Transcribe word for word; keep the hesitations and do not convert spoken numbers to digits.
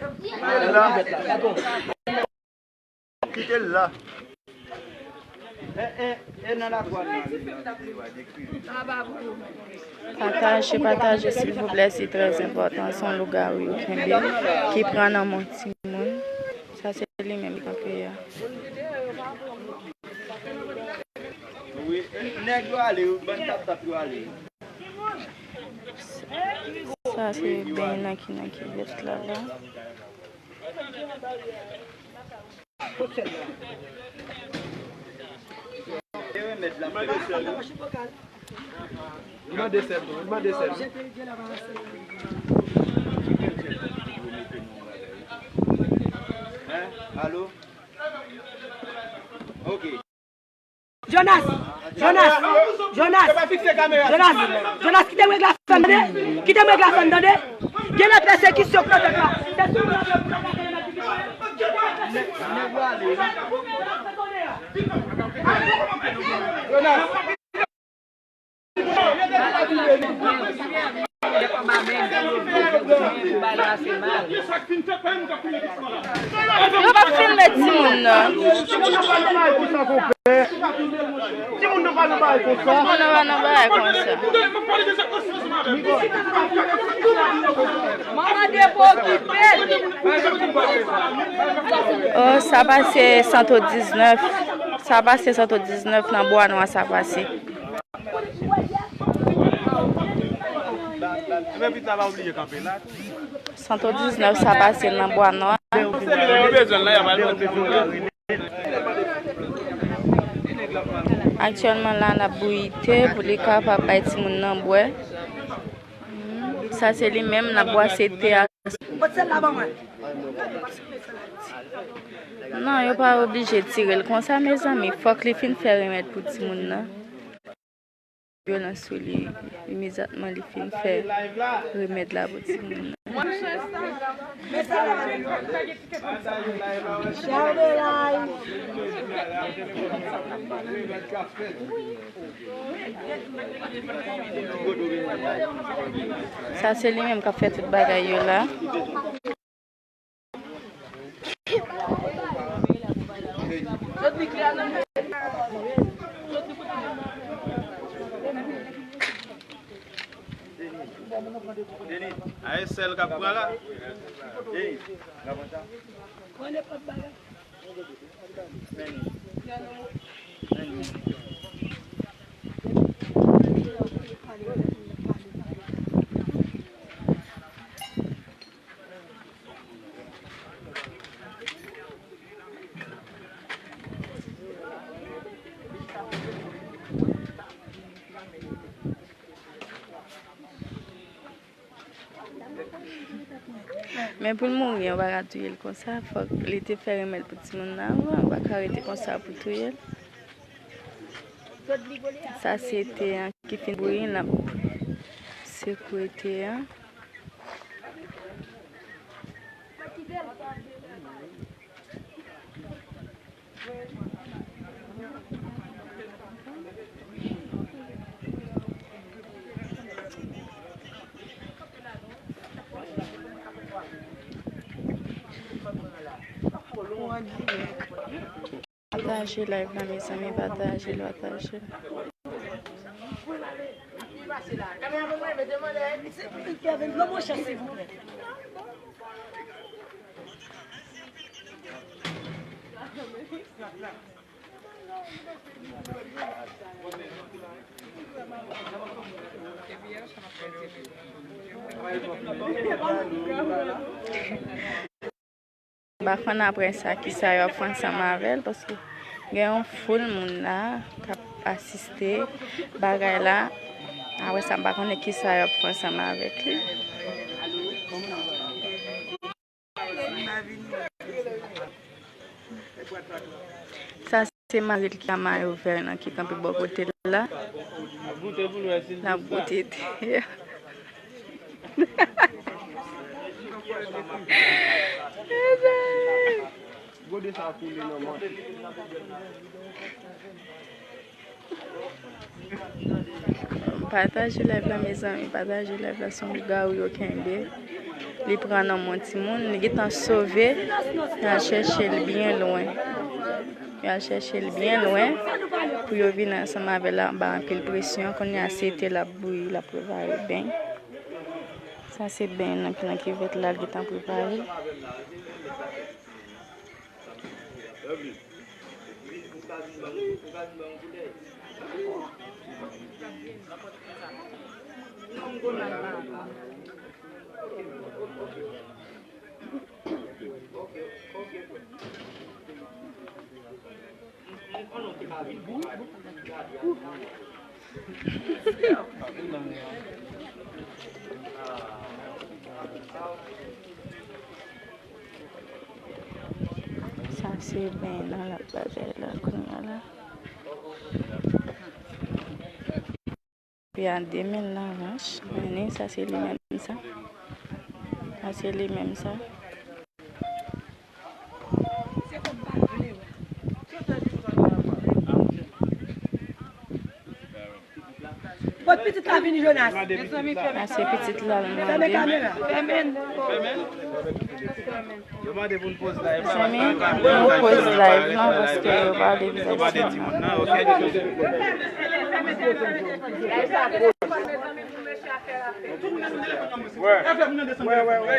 Kite l la. Kite l la. E, e, e nan latwal la. Pataje, pataje, silvouplè, se trè enpòtan. Se yon lougawou yo kenbe, ki pran nan men timoun. Sa se li menm ki kanpe a. Wi, nèg yo ale, bann tap tap yo ale. Sa se beny nan ki nan kivèt la, la. Li mande sèl tou, li mande sèl. Hein? Alo? Ok. Jonas! Jonas! Jonas! Jonas! Jonas, kite m regle afè m, tande? Kite m regle afè m, tande? Gen nan pèsekisyon k nan tèt la. Se sou moun nan pou ta fè nan tèt la. Jonas! Yo p ap filme timoun nan. Timoun nan pa nan bagay konsa. Manman depo okipe. Oh, sa pase santo diznèf. Sa pase santo diznèf nan Bwa Nwa, sa pase. Santo diznèf sa pase nan Bwa Nwa. Aktyèlman la, n ap bouyi te pou li kapab bay timoun nan bwè. Sa se li menm, n ap bwase te a. Non, yo pa oblije tire l konsa, mezanmi. Fòk li fin fè remèd pou timoun nan. Vyolans sou li, imedyatman li fin fè remèd la pou timoun nan. Sa se li menm k ap fè tout bagay yo la. Aye sèl k ap pran la. Pran nenpòt bagay. Men pou l mouri, yo pa ka touye l konsa. Fòk li te fè remèd pou timoun nan avan. Yo pa ka rete konsa pou touye l. Sa se te an ki fin bouyi, n ap sekwe te an. Pataje live la, mezanmi, pataje l, pataje l. M pa konn apre sa kisa y ap fè ansanm avè l, paske gen yon foul moun la k ap asiste bagay la. Apre sa, m pa konnen kisa y ap fè ansanm avèk li. Sa se mari l ki ka mayo vè nan ki kanpe bò kote l la. L ap goute te. Pataje live la, mezanmi, pataje live la, se yon lougawou yo kenbe. Li pran nan men yon timoun, li gentan sove, y al chèche l byen lwen. Y al chèche l byen lwen pou yo vin ansanm avè l anba anpil presyon. Kounye a se te l ap bouyi, l ap prepare beny. Sa se beny nan ki nan kivèt la, l gentan prepare. Sa se beny nan l ap bagay la kounye a la. Epi a de men l nan manch, men sa se li menm sa. Sa se li menm sa. Kot pitit la vini, Jonas? Sa se pitit la l mande. Fèmen kamera. Fèmen. Yo mande pou n poz live. Mezanmi, nou poz live non, paske yo pa vle vizaj timoun nan. Wè, wè, wè, wè.